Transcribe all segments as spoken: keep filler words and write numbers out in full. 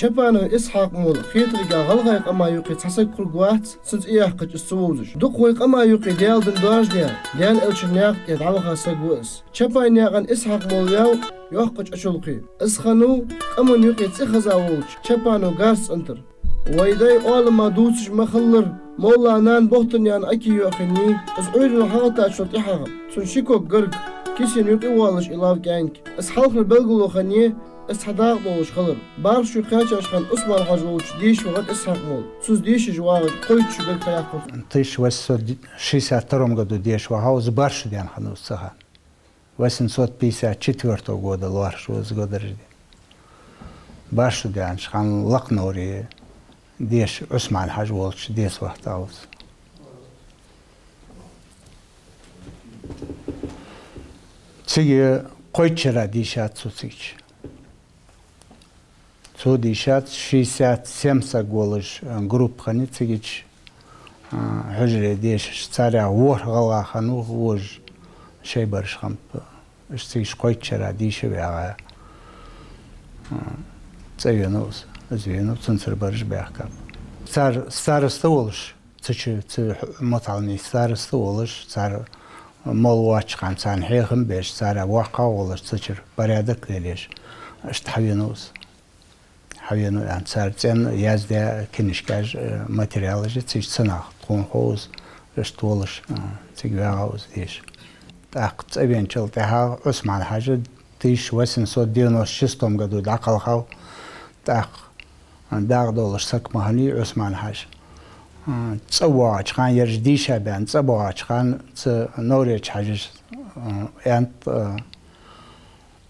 Чапанов Исхьакъ-молла хетаргахьа гӀалгӀай къама юкъе цхьа саг хургвац, цунца яьккхача из ца вовзаш. Дукха вай къама юкъе Даьла дин доаржадаь, Даьла Элчан наькъа тӀа дӀаваха саг ва из. Чапанаькъан Исхьакъ-молла ваьв йоккхача Ачулкхе. Из хиннав къаман юкъе цӀихеза волча Чапанов Гарс цӀентара. Вай дай Ӏолама дувцаш ма хиллара, молла нана Бохтарнаькъан Ӏаьки йоӀ хиннай, из Ӏуйрийла хьалгӀаттачул тӀехьагӀа, цун ши ког гарга, кисена юкъе воаллаш, и лав кӀаьнк. Из хьалхара белгало хиннай из цхьа дакъа долаш хилар. БархӀ шу кхаьчача хана Ӏусман-Хьажа волча деша вагӀар Исхьакъ-молла. Цунца дешаш вагӀаш кхойтта шу гарга ха яьккхар. Тысяча восемьсот шестьдесят втором году деша вагӀа, из бархӀ шу даьнна хиннав из ца ха. Восемьсот пятьдесят четвёртого года лоархӀаш ва из, года рождения. БархӀ шу даьннача хана Лакхнауре деша Ӏусман-Хьажа волча деса вахийтав из. Цига кхойтта шера дийшад цо цига. Цо дийшад, шестьдесят семь саг волаш, а, группа хиннай цига, а, хьужаре дешаш. Царех ворхӀ гӀалгӀа хиннав, вож шоай бараш хиннаб. Уж цига кхойтта шера дийша ваьгӀа, а, цӀавенав из, из венав, цунцара бараш баьхкаб. Цар староста волаш, цу чу, цу мотални староста волаш, цар молла воацача хана царна хьехам беш, царех воккхагӀа волаш, цу чура порядок лелаеш, иштта хьавенав из. Хьавенав аьнна, цар цӀенна яздаь книжкаш, э, материалаш я цига цунах, тхона хов из, иштта волаш, э, цига ваьгӀав из деша. ТӀаккха цӀавеначул тӀехьагӀа Ӏусман-Хьажа тысяча восемьсот девяносто шестом году дӀакхалхав, тӀаккха дакъа долаш саг ма хиннавий Ӏусман-Хьажа. ЦӀавоагӀача хана, ераш дийша баьнна цӀабоагӀача хана, цу Навреча Хьажас, а, аьннад, а,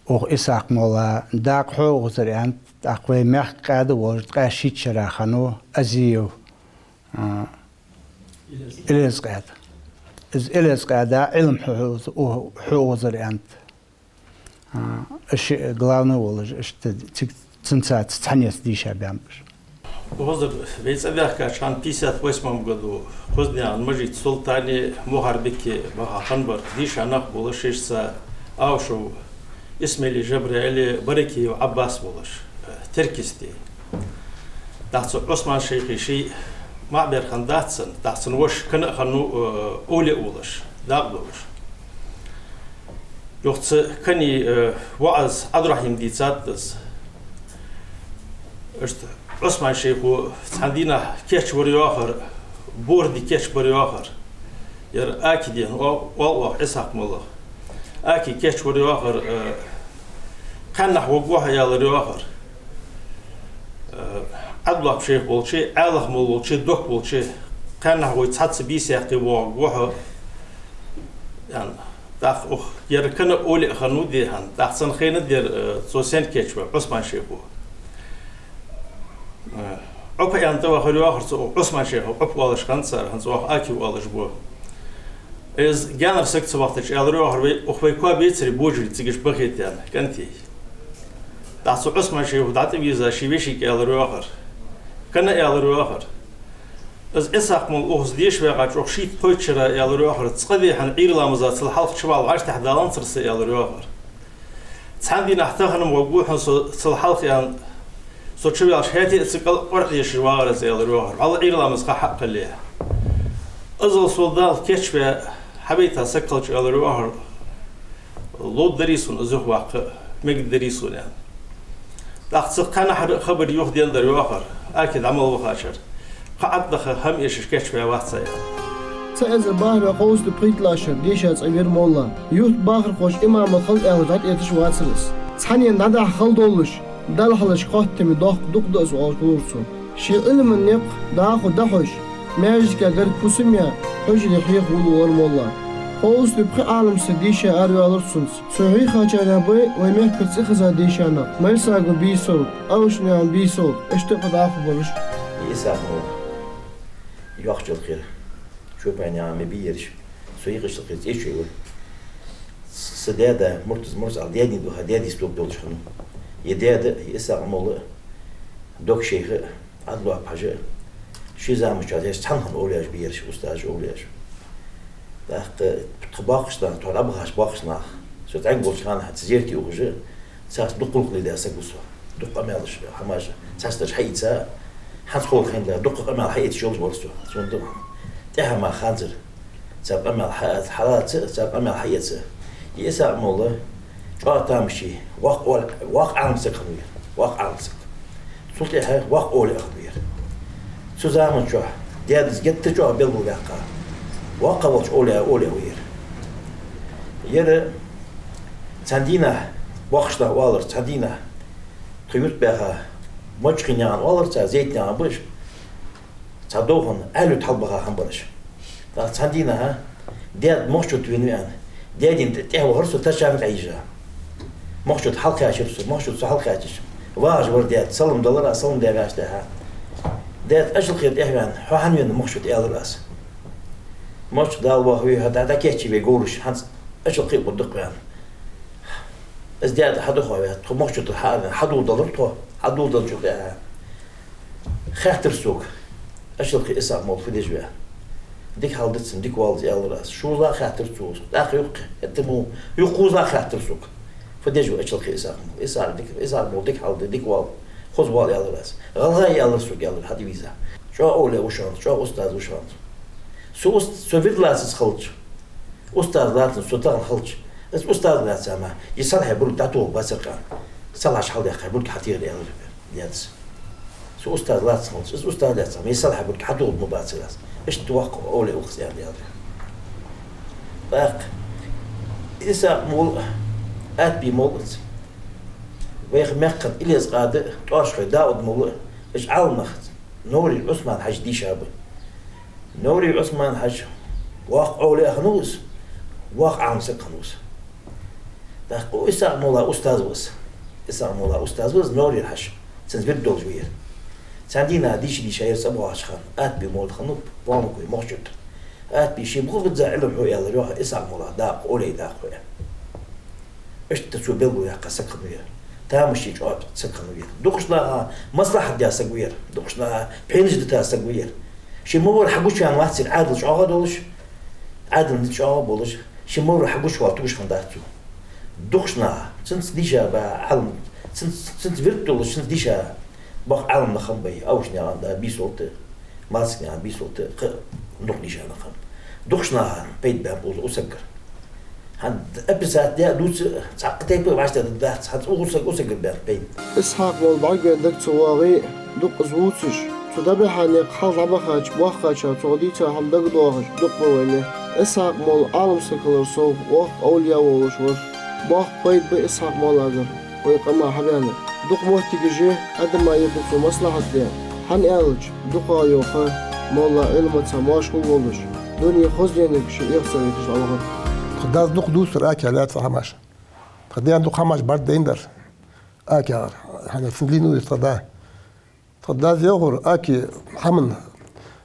укх Исхьакъ-моллага дакъа хьо а укхазара аьннад, тӀаккха вай мехка къаьда волаш ткъаь шийтта шера хиннав Азиев, а, Илез-къаьда. Из Илез-къаьда Ӏилма хьо, хьо, хьо укхазара аьннад. А, уж шиъ главный волаш, иштта цига цунца цхьаннеца дийша баьннаб уж. Укхазара вай цӀабаьхкача хана пятьдесят восьмом году Кхузнаькъан Мажит-Султани, Мухьарбики баха хиннабар, дийша нах болаш, шишца Аушев Исмаили, Жабраили, Баракиев Ӏаббас болаш, э, теркисте. ТӀаккха цу Ӏусман-шайхи ший маӀа бер хиннадац цун, тӀаккха цун воша Кана а хиннав, э, овлияъ волаш, дакъа долаш. Юха цу Каний, э, воӀаз Ӏабдурахьима дийцад из. Иштта Ӏусман-шайхо цхьан дийнахьа кийчвир йоахар, борди кийчбир йоахар. Ер Аки ден, о, оал оаха Исхьакъ-моллах. Аки кийчвир йоахар, э, кхаьннахьа варгва хьо, аьлар йоахар. Э, Ӏабдулвахьаб-шайх волча, Ӏалах-молла волча, Док волча, кхаьннахьа вай цхьацца бийса яьккхе воагӀаргва хьо, аьнна. ТӀаккха укх ер Кана овлияъ хиннав, дий хьона, тӀаккха цун хайнад ер, э, цо сенна кийчвар, Ӏусман-шайхо. Э, Ӏопа аьнна тӀавахар йоахар цо, укх Ӏусман-шайхах Ӏопа оалаш хиннад цар, хӀанз оаха Аки оалаш ба. Из гаьнара саг ца вахийтача, аьлар йоахар, вай, укх вай коа бецаре божаре цигаш бахийта аьнна, кӀантий. ТӀаккха цу Ӏусман-шайхо дӀатӀавийрза ший вешийга аьлар йоахар. Кана аьлар йоахар. Из Исхьакъ-молла укхаза деша ваьгӀача укх шийтта-кхойтта шера, аьлар йоахар, цкъа, дий хьона, Ӏуйра ламаза цул хьалха чувала вӀаштӀехьадаланзар са, аьлар йоахар. Цхьан дийнахьа тахан ма варгва хьона со цул хьалха, аьнна, со чуваьлча, хӀаьта а цига кӀал къоркъ дешаш вагӀар из, аьлар йоахар, вӀалла Ӏуйра ламаза ха хьакхелле. Иззал сол Дала кийчваь хьавайта саг хилча, аьлар йоахар, ловргдарий сона из юхаваккха, мегаргдарий сона, аьнна. ТӀаккха цу кхаьннахьара хабар юхаденнадар йоахар, Аки дӀа мел вахачар. Кхы Ӏаддаха хӀама эшаш кийчваь вац са, аьнна. Цхьа эзар бархӀ бӀаь кховзткъеи пхийтталагӀча шера деша цӀавир молла. Юрта бахархоша имамал хила аьлча, дӀатӀаэташ вацар из. Цхьаннена дӀадахьа хала долаш, Далла хьалхашка хоттаме доккха дукъ да из, оалаш хулар цо. Ший Ӏилман никъ дӀахо дӀахьош, маьждига гарга фусам яь, хьужаре хьеха волавелар молла. Кховзткъеи пхи Ӏалам саг дийша араваьлар цунца. Цо хьийхачарех ба вай мехкара цӀихеза дийша нах: Мальсагов Бийсовт, Аушнаькъан Бийсовт, иштта а дӀахо болаш. Исхьакъ-молла йоккхача Ачулкхера, Чопанаькъан ма бий ераш, со йикъача Ачулкхера цӀечой ва. Са даьда, Муртаз-, Муртаза Ӏаьла даьдий ду хьа, даьдий ступ долаш хиннав. Ер даьда, ер Исхьакъ-молла, Док-шайх а, Ӏабдулвахьаб-хьажа а, ший заман чу ераш цхьана хинна овлияаш ба ераш, устазаш, овлияаш. ТӀаккха тха боккхийча наха, тхо дӀабахача боккхийча наха, со цӀенга волча хана хьа цу зерате ухаш, царца дукха гӀулакх леладаь саг ва со. Дукха къамаьлаш, хӀамаш, цхьадараш хьаийца, хӀанз ховра хинна, дукха къамаьл хьаэцаш йолаш вар со. Цунна тӀехьа ма ханзар. Цар къамаьл хьа-, хьалаца, цар къамаьл хьаэца. Из Исакъ-молла чӀоагӀа тамашийна, воккха оал-, воккха Ӏалам саг хиннав ер, воккха Ӏалам саг. Цул тӀехьа воккха овлияъ хиннав ер. Цу заман чухь даьдас геттара чӀоагӀа белгалваьккха воккха волча овлияъ, овлияъ ва ер. Ер цхьан дийнахьа, боккхийча наха оалар, цхьан дийнахьа тха юрта баьха Мочкъий-наькъан оалар цар, Зайтий-наькъан ба уж, цхьа довхан аьлуьт хьалбаха хиннаб уж. ТӀаккха цхьан дийнахьа даьд Мохчуд вена ва аьнна, даьдийна тӀа-, тӀехьа вахар со, тачанга къахьийжа. Мохчуд хьалкхаьчар со, Мохчуд со хьалкхаьчача, вагӀаш вар даьд, салам далар аз, салам даь ваьча тӀехьа. Даьд, Ачалкхера тӀехьаваьнна, хьо хӀана венав, Мохчуд, аьлар аз. Мохчуд, Дала вахаве, хьо дӀа-, дӀакийчъе вай говраш, хӀанз Ачалкхе а гӀоргда-кх, аьнна. Из даьд хьадухьа ваьнна, тхо Мохчуд хьа а ваьнна, хьадоладелар тхо, хьадоладелчул тӀехьа хаьттар сога: Ачалкхе Исакъ-молла фу деш ва? Дика хьал да цун, дика воалл из, аьлар аз. ШозлагӀа хаьттар цо: тӀаккха юкъе, хӀаьта мо, юха кхозлагӀа хаьттар сога: фу деш ва Ачалкхе Исакъ-молла? Исакъ дика, Исакъ-молла дика хьал да, дика воалл, хоза воалл, аьлар аз. ГӀалгӀай, аьлар сога, аьлар, хьатӀавийрза. ЧӀоагӀа овлияъ ва шоана, чӀоагӀа устаз ва шоана. Со уст-, со вирд лаца из хилча, устаз лаца со тахан хилча, из устаз лаьца ма, из салхьа бӀург дӀатохаргбацар-кх, аьнна. Салхьаш хьалдаьккха бӀург хьатехар, аьлар даьдас. Со устаз лаца хилча, из устаз лаьца ма, из салхьа бӀург хьатохаргбацар аз. Иштта воккха овлияъ ва-кх из, аьлар даьдас. ТӀаккха Исакъ-молла, Атбий-молла, вайх мехкан Илез-къади, ТӀоаршхой Дауд-молла, уж Ӏаламнах Новрий Ӏусман-Хьажа дийша ба. Новрий Ӏусман-Хьажа воккха овлияъ хиннав из, воккха Ӏалам саг хиннав из. ТӀаккха укх Исакъ-молла устаз ва из. Исакъ-молла устаз ва из, Новрий-Хьажа. Цунца вирд долаш ва ер. Цхьан дийнахьа дийша-дийша ер цӀабоагӀача хана, Атбий-молла хиннав, Валмукой Мохчуд. Атбий, ший бухабизза Ӏилма хьо, аьлар, йоах Исакъ-моллага, дакъа хьо, аьнна. Иштта цо белгалваьккха саг хиннав ер. Тамашийна чӀоагӀа саг хиннав ер. Дукхача наха маслахьат даь саг ва ер. Дукхача наха пхьенаш дита саг ва ер. Ше ма вар хьагучаваьнна вац ер, Ӏаьдал чӀоагӀа долаш, Ӏаьдал низ чӀоагӀа болаш, ше ма вар хьагучавала тугаш хиннадац цо. Дукхача наха, цунца дийша ба Ӏалам, цунца, цунца вирд долаш, цунца дийша боккха Ӏаламнах хиннаб вай, Аушнаькъан да Бийсолта, Малсагнаькъан Бийсолта, кхы дукха дийша нах хиннаб. Дукхача наха пайда баьннаб укх сагагара. ХӀанз описать даь а, дувца а цхьаккха тайпа а вӀаштӀехьдаргдац, хӀанз укх саг-, укх сагагара баьннаб пайда. Исхьакъ-молла бӀаргавайна дага ца воагӀе, дукха из вувцаш, цу дӀабихьа никъ хьалхабахача, боккхача цо дийца хӀама дагадоахаш дукха ба вайна. Исхьакъ-молла Ӏалам саг хилар совгӀа, воккха овлияъ волаш вар. Боккха пайда ба Исхьакъ-моллагара вай къаман хьабаьннар. Дукха моттигаш я, Ӏадама юкъе цо маслахьат даь. ХӀана аьлча, дукхагӀа йола ха молла Ӏилмаца моаршал волаш, дуне хоза денарг ше эхь ца вайташ дӀавахар. Тха дас дукха дувцар Акех лаьца хӀамаш. Тха даьна дукха хӀамаш бӀаргадайнадир Акегара, хӀана аьлча цун лийнув я тха да. Тха дас йоахар Аке хӀаман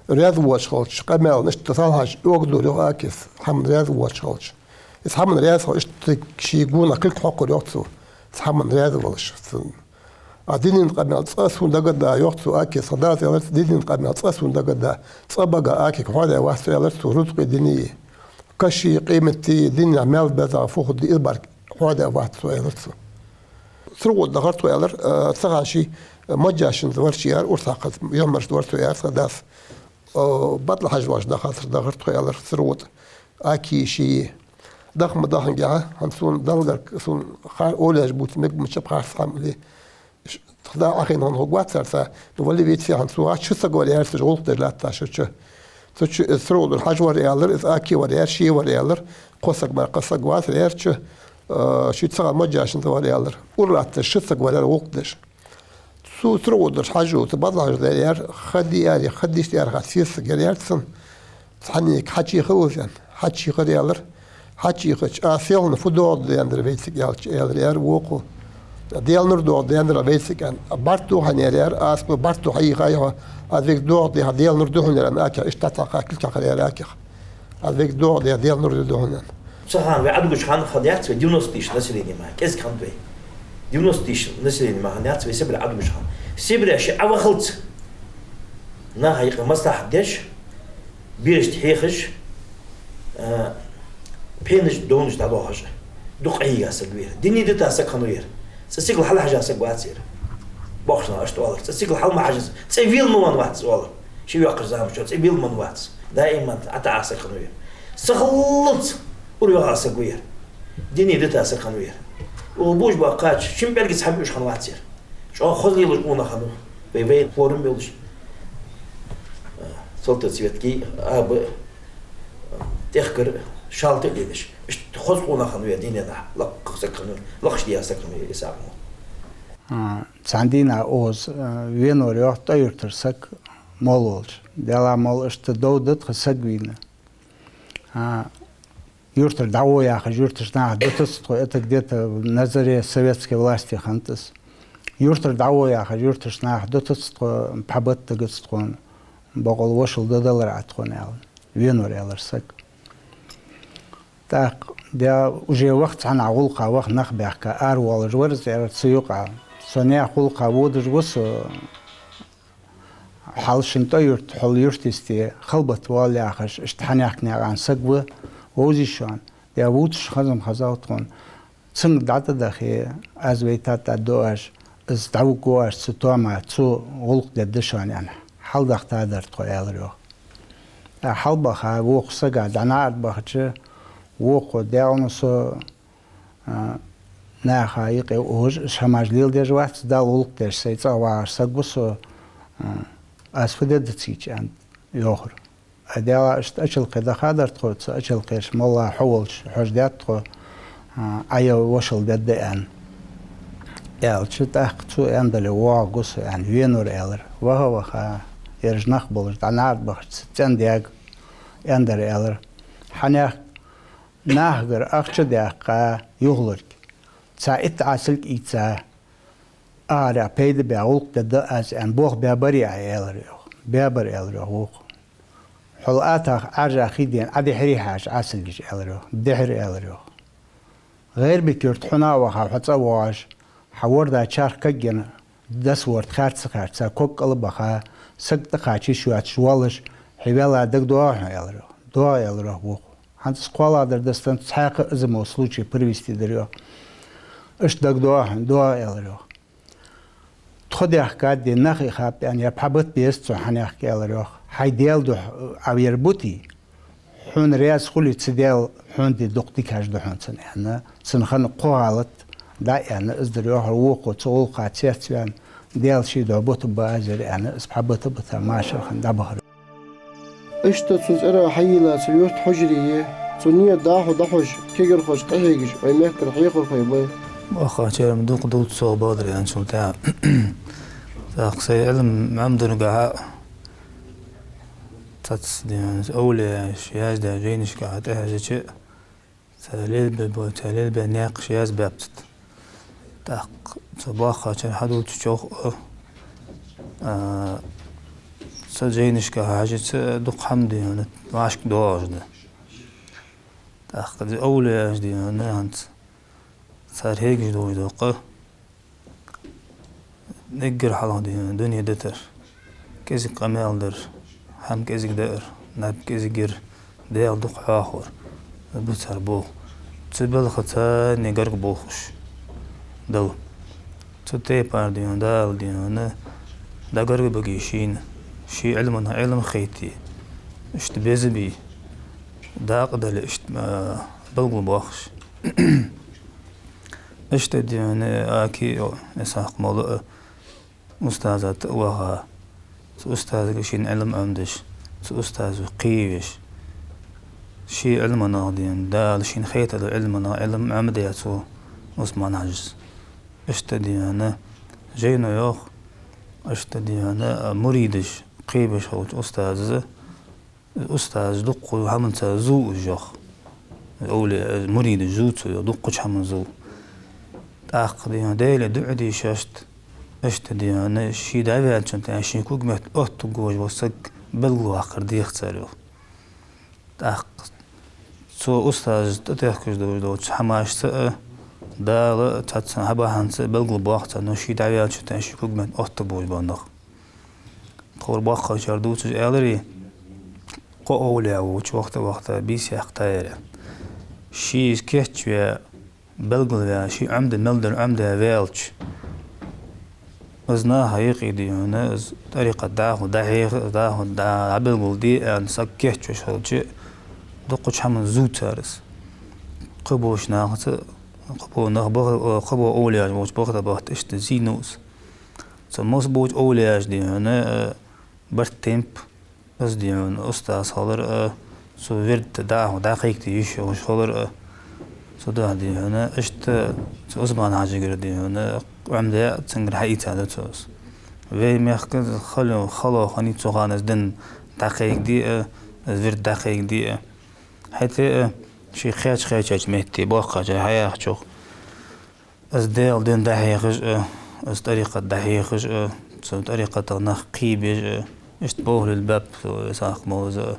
раьза воацаш хилча, къамаьлан иштта салхьаш оагадора, йоах, Акес, хӀаман раьза воацаш хилча. Из хӀаман раьза хилча, иштта ший гонахьа кулг хьокхар, йоах цо, из хӀаман раьза волаш. А динан къамаьл цкъа сона дагадоагӀа, йоах цо, Акес, тха дас аьлар цунга, динан къамаьл цкъа сона дагадоагӀа, цкъа баге Акега хьоадаь вац со, аьлар цо, рузкъеи динеи, кашеи къематеи, динах маьл беза фу хургда, из бӀарг хьоадаь вац со, аьлар цо. СурхотӀа дахар тхо, аьлар, э, цу хана ший, э, Маджашинца вар ше, аьлар, урс хьакхаза, юхьмаршал вар тхо, аьлар, цу хана дас. Э, БатӀал-Хьажа волча дахар, дахар тхо, аьлар, СурхотӀа, Акеи шиеи. Даха ма дахангехьа, хӀанз сона Далла гарга, сона хар олеш бувца мегаргбац, харц хӀама ле. Тха да Ӏохайна хинна хургвацар цар, ну, вале веце, хӀанз цу гӀаш ши саг вар, аьлар, цу чу гӀулакх деш латташ цу чу. Цу чу из СурхотӀара Хьажа вар, аьлар, из Аке вар, аьлар, ше вар, аьлар, кхо саг мара, кхо саг вацар, аьлар, цу чу, э, ший цхьа Маджашинца вар, аьлар. Ура латташ ши саг вар, аьлар, гӀулакх деш. Цу СурхотӀара Хьажо, цу БатӀал-Хьажо, аьлар, ха де, аьлар, ха дишта, аьлар, ха сесаг яр, аьлар цунна. Цхьаннега хьачуяхар, аьлар. Хьачуяхар, аьлар. Хьачуяхача, аз селхан фу доагӀаргда аьннадар вайцига, аьлча, аьлар, аьлар, вокхо. Даьла нур доагӀаргда аьннадар вайцига, аьнна. БӀарг да хьона, аьлар, аьлар, аз бӀарг да хьона, йихай хьо. Аз вайга доагӀаргда, Даьла нур да хьона, аьлар, аьнна, Акех. Иштта цхьа кулг хьокхар, аьлар, Акех. Аз вайга доагӀаргда, Даьла нур да хьона, аьнна. Цу хана вай Ӏодугаш хинна хиннадац вай девяносто тысяч население мара, кӀезига хиннад вай. Девяносто тысяч население мара хиннадац вай Сибре Ӏодугаш хинна. Сибре ше Ӏовахалца, наха юкъе маслахьат деш, берашта хьехаш, э, пхьенаш, довнаш дӀадоахаш, дукха Ӏийга саг вар. Дин дита саг хиннав ер. Цкъа сигала хьалхьажа саг вацар ер. Боккхача наха иштта оалар: цӀи цига хьал ма хьажа, цӀи вийла ма венна вац, оалар. Ший йоккхача заманчухь цӀи вийла ма венна вац. Даим а ӀотаӀа саг хиннав ер. Ца хиллалца урваха саг ва ер. Дине дита саг хиннав ер. Укхо буж баккхача, шин пӀелгаца хӀама уж хиннавац ер. ЧӀоагӀа хоза лелаш къонах хиннав. Вай, вай форма йолаш. Салтацветкий, аба, тӀехкар, шалта а лелаш. Иштта хоза къонах хиннав ер динах. Лакха саг хиннав, лакхаш дийя саг хиннав ер Исакъ-молла. А, цхьан дийнахьа укхаза, а, венавар йоах ТӀой-Юртара саг молла волча. Даьла молла, иштта дов да тха саг вийна. А, юртара дӀагӀо яхаш, юртарча наха дутац тхо, это где-то на заре советской власти хиннад из. Юртара дӀагӀо яхаш, юртарча наха дутац тхо, пхьа бат дагац тхона, бокъонца вошал дадалар Ӏа тхона, аьнна. Венавар, аьлар саг. ТӀаккха, де, уже ваха цхьаннахьа гӀулакха ваха нах баьхка, аравоалаш вар из, аьлар, цу юкъа. Со наьха гӀулакха водаш ва со, хьал шун ТӀой-Юрта, хьол юрта йисте, халбат вала яхаш, иштта Хьанехк наькъан саг ва, вовзий шоана? Де, вувцаш хазам хезав тхона. Цунга дӀатӀадахе, аз вайтад тӀадоаш, из дӀавуг воаш цу тома, цо гӀулакх дергда шоана, аьнна. Хьалдахийтадар тхо, аьлар йоах. ТӀаккха хьалбаха, вокхо сага дӀанаӀарга бахача, вокхо: «Даьла, со, а, наха юкъе ухаш, уж хӀамаш леладеш вац, Далла гӀулакх деш, сай цӀагӀа вагӀаш саг ва со, а, аз фу дергда цига?» — аьнна йоахар. А, Даьла, иштта Ачалкхе дахадар тхо, цу Ачалкхерча молла хьо волча хьожадаьд тхо, а, Ӏа е вошал дергда, аьнна. Аьлча, тӀаккха цо аьннадале: «ВоагӀаргва со», — аьнна, венавар, аьлар. Ваха-ваха, ераш нах болаш, дӀанаӀарга бахача, цу цӀен даьга аьннадар, аьлар: «Хьанехк, нахагара ахча даьккха юхалург, цхьа итт Ӏаьсилг ийца, арахьа пайда бе гӀулакх дергда аз», — аьнна, болх баьбарий Ӏа, аьлар йоах. «Баьбар», — аьлар йоах вокхо. «Хьол атах Ӏаьржа хий дена Ӏа дихьарий хьажа Ӏаьсилгаш?» — аьлар йоах. «Дихьар», — аьлар йоах. «ГӀайрбик-Юрта хьона а ваха, хьо цӀа а воагӀаш, хьа ворда чарх кагйена, дас ворта хаьрца ца хаьрца, ког кӀал а баха, саг тӀакхача йиш йоацаш воаллаш, хье ваьлла дагадоагӀий хьона?» — аьлар йоах. «ДоагӀа», — аьлар йоах вокхо. «ХӀанз из кхоалагӀдар дац, цхьаькха из мо случай провести дар йоах. Иштта дагадоагӀий хьона?» «ДоагӀа», — аьлар йоах. «Тхо даьхкад де, нах ихаб», — аьнна, «е пхьа бат беза цу Хьанехка», — аьлар йоах. «Хьай Даьла духьа Ӏа вер бутий? Хьона раьза хуле, цу Даьла хьона де дукха дика хьаж да хьона цунна», — аьнна, цун хана кхо гӀалат дӀа а аьнна, из дар йоахар вокхо цу гӀулакха цецваьнна, «Даьла ший духьа бутаргба аз ер», — аьнна, из пхьа бата-бата машар хинна дӀабахар. Иштта цун цӀерагӀа хьайийлла цу юрта хьужаре, цун нийят дӀахо дӀахьош, кагирхой къахьегаш, вай мехкара хьехархой ба. Боккхачар-м дукха дувц цох, бакъдар аьнначул тӀехьагӀа. ТӀаккха сай Ӏилма Ӏомадаргахьа, цхьацца, дий хьона, овлияаша яздаь жайнашкахьа тӀахьежача, цар лелабе бо-, цар лелабаь наькъаш язбаьб цу тӀа. ТӀаккха цу боккхачар хьадувцачох, а, цу жайнашка хьажача, дукха хӀама, дий хьона, вӀашкадоагӀаш да. ТӀаккха из овлияаш, дий хьона, хӀанз цар хьегаш долаш да-кх. Эггара хьалха, дий хьона, дуне дитар, кӀезига къамаьл дар, хӀама кӀезига даар, наб кӀезига яр, Даьла дукха хьоахавар, из ба цар болх. Цу балхаца царна гарга болхаш Дала. Цу тайпара, дий хьона, Дала, дий хьона, дӀагарга баге шийна, ший Ӏилманах Ӏилма хете, иштта беза бе, дакъа дале, иштта, а, белгалбоахаш. Иштта, дий хьона, Аки Исхьакъ-молла а устаза тӀа а ваха, цу устазага шийна Ӏилма Ӏомадеш, цу устазо кхевеш, ший Ӏилманах, дий хьона, Дала шийна хетадаь Ӏилманах Ӏилма Ӏомадаь цо, Ӏусман-Хьажас. Иштта, дий хьона, жайно йоах, иштта, дий хьона, муридаш кхебеш хилча устаза, устаза дуккха хӀаманца зув уж, йоах. Овлияаш, муридаш зув цо, йоах, дуккхача хӀаманца зув. ТӀаккха, дий хьона, Даьлага дуӀа деш, иштта, иштта, дий хьона, ше дӀаваьлча тӀехьа ший когаметта оттаргволаш вола саг белгалваккхар дех цар, йоах. ТӀаккха цу устаза тӀатехкаш долаш долча хӀамашца а Дала цхьацца хӀаман бахьанца белгалбоах царна, ше дӀаваьлча тӀехьа ший когаметта оттаргболаш бола нах. Тховра боккхагӀчар дувцаш аьлар-кх, кхо овлияъ волча вахта-вахта бийса яьккхай ер. Ше из кийчваь, белгалваь, ше Ӏомаде мел дар Ӏомадаь ваьлча, Из наха юкъе, дий хьона, из тӀарикъат дӀахо дӀахьеха, из дӀахо дӀа-, дӀабелгалде аьнна саг кийчвеш хилча, дукхача хӀаман зув цар из. Кхыболча нахаца, кхыбола нах баха-, кхыбола овлияаш болча бахта-бахта иштта зийнав из. Цу масса болча овлияша, дий хьона, э, барт тайнаб, из, дий хьона, устаз хилар, э, цу вирда дӀахо дӀакхайкаде йиш йолаш хилар, э, цудухьа, дий хьона, иштта цу Ӏусман-Хьажагара, дий хьона, Ӏомадаь, цунгара хьаийцад цо из. Вай мехка хало, хало хиннай цу хана из дин дӀакхайкаде, э, из вирд дӀакхайкаде, э. ХӀаьта, э, ший кхаьча-кхаьчача метте, боккхачар хьаяхачох, из Даьла дин дӀахьехаш а, из тӀарикъат дӀахьехаш а, цу тӀарикъатах нах кхебеш а, иштта болх лелабаьб цу Исхьакъ-моллас а.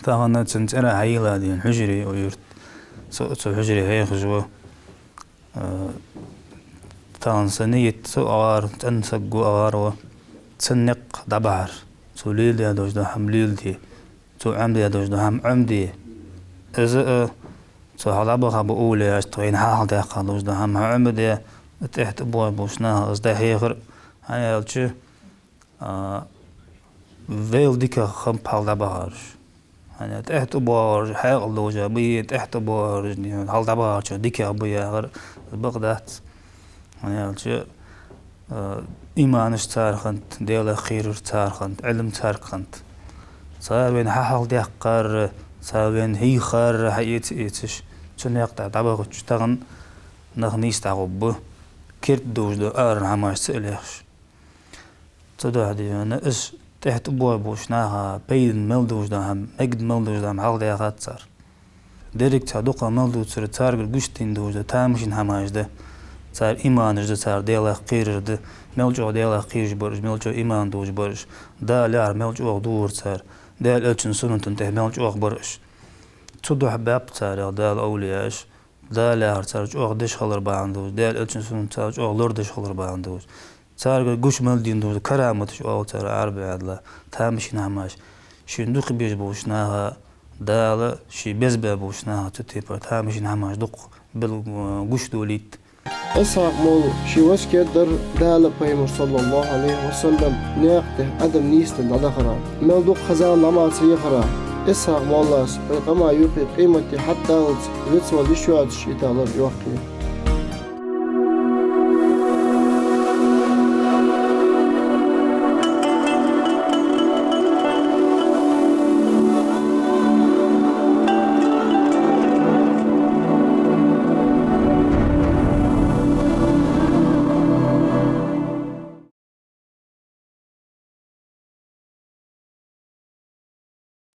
Тахан цун цӀерагӀа хьайийллад хьужаре укх юрта. Со цу хьужаре хьехаш ва. Э, тахан са нийят цу агӀар, цӀена саг ва, агӀар ва. Цун никъ дӀабахьар. Цо леладаь долаш дола хӀама леладе. Цо Ӏомадаь долаш дола хӀама Ӏомаде. Из а, цу хьалха дӀабаха бола овлияшта вайна хьалхадаьккха долаш дола хӀама хьаӀомаде, тӀехьа тӀабоагӀаш болча наха из дӀахьехар, хӀана аьлча, а, вайл дикагӀа хиннаб хьалха дӀабахараш. ХӀана аьлча тӀехьа тӀабоагӀараш хьаькъал долаш ба, тӀехьа тӀабоагӀараш, дий хьона, хьалха дӀабахарчунна дикагӀа ба яхар, из бакъ дац. ХӀана аьлча, э, иманаш цар хиннад, Даьлах кхерар цар хиннад, Ӏилма царга хиннад. Цар вайна хьалхадаьккхар, цар вайна хьийхар хьаэца-эцаш, цу наькъа тӀа дӀабахача тахан нах нийса дӀагӀоргба, керда долаш дола арара хӀамаш ца лехаш. Цудухьа, дий хьона, из тӀехьа тӀабоагӀаш болча наха пайдана мел долаш дола хӀама, мегаргда мел долаш дола хӀама хьалхадаьхад цар. Деррига цхьа дукха мел дувцар царгара гучаденна долаш да тамашийна хӀамаш да. Цар иманаш да, цар Даьлах кхерар да. Мел чӀоагӀа Даьлах кхераш бар уж, мел чӀоагӀа иман долаш бар уж. Дала яхар мел чӀоагӀа дувцар цар. Даьла Элчан суннатана тӀа мел чӀоагӀа бар уж. Цудухьа баьб царех Дала овлияш. Дала яхар цар чӀоагӀа деш хилар бахьан долаш, Даьла Элчан суннат цар чӀоагӀа лорадеш хилар бахьан долаш. Царгара гуча мел денна долаш караматаш оал цар Ӏарбий Ӏаьдала, тамашийна хӀамаш. Шийна дукха безаш болча наха Дала, ший беза баь болча наха цу тайпара тамашийна хӀамаш дукха бел-, гучадолийт. Исхьакъ-молла ший васкет дар Дала, Пайхамара, саллаллахӀу Ӏалайхи ва саллам, наькъа тӀа адам нийсденна дӀадахара. Мел дукха ха-зама ламаз ца яхара. Исхьакъ-моллас вай къаман юкъе къематди хьатӀадаллалца вицвала йиш йоацаш йиталар йохкий.